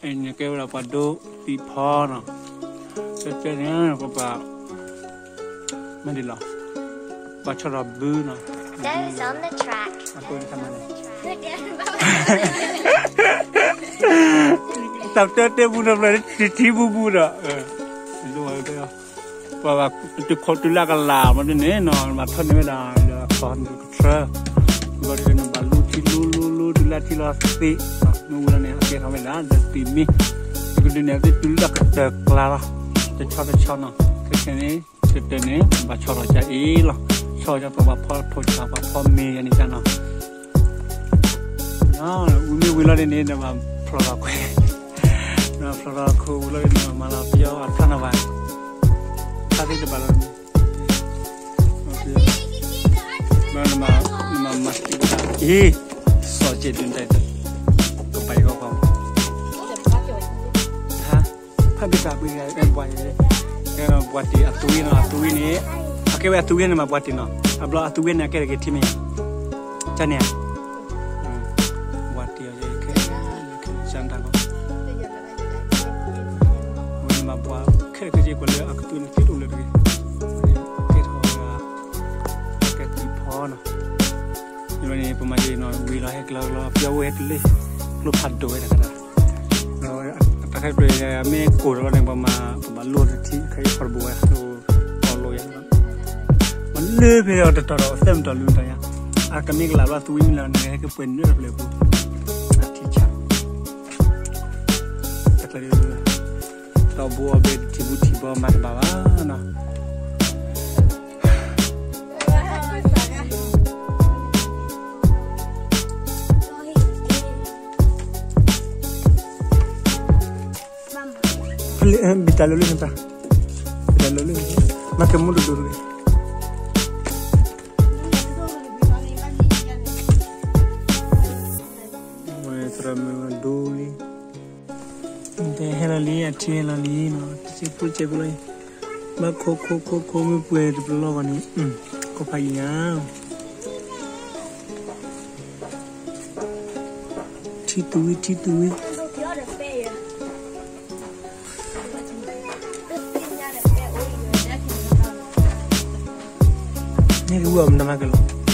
နကဲဝဲဒၣ်ပှၤဒိသံၣ်ဖီနီၤ, တဲတဲန့ၣ် ပပှၤ မ့ၢ်ဒ်လီၤ, ပှၤဆီၣ်ထီၣ်ဘုနီၤ, အကိန့ၣ် တၢ်တဲတဲဘူးနီၤ ဖျၢၣ် တထံဘူးဘူးဒီး ပှၤဘၣ်တခိးတုၤလၢအကလးမ့ၢ်ဒ်န့ၣ်နီၤ ဘၣ်ထီၣ်န့ၢ်ဝဲဒၣ်လၢအခီၣ်နကထြၢ, ဘၣ်ဒ်န့ၣ် ဘၣ်လူထံလူလူလူ တုၤလၢထံလီၤသ့ၣ်, မ့ၢ်ဝံၤလီၤန့ၣ် အကဲထီၣ်ဝဲဒၣ်ဒီးသံၣ်မံ, ကဒုးန့ၣ် အဝဲသ့ၣ်တုၤလၢတၢ်ကတၢၢ်ကျါလီၤ, တဆီတဆီနီၤ, ခဲခဲန့ၣ် တတၢၢ်န့ၣ် ဘၣ်ဆီၣ်လီၤကါအံၤလီၤ, ဆီၣ်ကါပှၤဖီထိၣ်ကါ ပှၤဖီမ့ၤယၤန့ၣ်ကါနီၤ ဝံၤမ့ၢ်ဝံၤလီၤဒ်န့ၣ် နဘၣ်ဖျိးလီၤခွဲး, နဘၣ်ဖျိးလီၤခိၣ်ဝံၤလီၤဒ်န့ၣ် မၤလီၤပယီၤအထါနီၤဘၣ်, ထါသ့ၣ်တဘၣ်လီၤ, နမၤမၤစံးဝဲဒၣ်အံၤ, စီၤစ့ၣ်ဒုးတၢ်, ကပၤယဂီၢ်ဃီ, ဟါ ဖးဘံၣ်သးပှ့ၤဂၤ ဘှးတ့ၢ်အသူဝံၤနီၤ အသူဝံၤန့ၣ်, အကဲဝဲအသူဝံၤန့ၣ်မးဘှးတ့ၢ်နီၤ, အဘျီအသူဝံၤန့ၣ် အကဲတဂ့ၤထံမ့ၢ်ဧါ, တၢ်န့ၣ်ဧါ, ဘှးတ့ၢ်အီၤခဲ, စၢ်တၢ်ကီ, အဝဲန့ၣ်မးဘှးခဲလၢာ်ခဲဆ့ကွၢ်လၢအကသွံန့ၣ်သ့ၣ်တအိၣ်လၢတဂ့ၤ, ကဲထီၣ်ဝဲဒၣ်, ကဲသံၣ်ဖီနီၤ ယဝဲန့ၣ် ပမၤယံာ်နီၤ ဝံၤလီၤဟဲကျၢလီၤ ပျီဝဲဟဲကလ့ၢ်, ကျိဖးဒိၣ်ဝဲတခါဒၣ်, တၢ်ခဲကြၢးမ့ၢ်ကိၢ်ဒီးလီၤန့ၣ် ပမၤ ပဘၣ်လိၢ်တထံ ခဲအံၤဖီတဘိဝဲ အီၣ်လိၢ်ယါ, ပလၢဖဲအီၤတတီၤဒီး အသဲမတီၤလၢမတီၤယါ, အကမ့ၢ်ကလးဘျီသူဝံၤမ့ၢ်လီၤန့ၣ် ဟဲကပှဲၤနုာ်တဖျၢၣ်ပူၤ, အထံဆး တၢ်ဘိအဘ့ၣ်တထံဘူထံဘီမၤတဘၣ်ဘၣ်နီၤ. ဖဲလၢ ဘံၣ်တၢ်လၢလၢန့ၣ်တၢ်, ဘံၣ်တၢ်လၢလၢန့ၣ်, မၤကဲမိၢ်ဒိၣ်ဒိၣ်တဂ့ၤ, သရၣ်မုၣ်ဒိၣ်လံ, တဲဟဲလီၤလံ အထံဟဲလီၤလံနီၤ, တစဲးဖိစဲးဖိလီၤ, ဘၣ်ခိခိခိခိမ့ၢ်ပှဲၤတပလီၢ်ဘၣ်န့ၣ်, ခိဖးယံၤဧါ ထံသူဝံၤ ထံသူဝံၤ, န့ၣ်ကဝံၣ်အီၤမနုၤမးကလီၤ,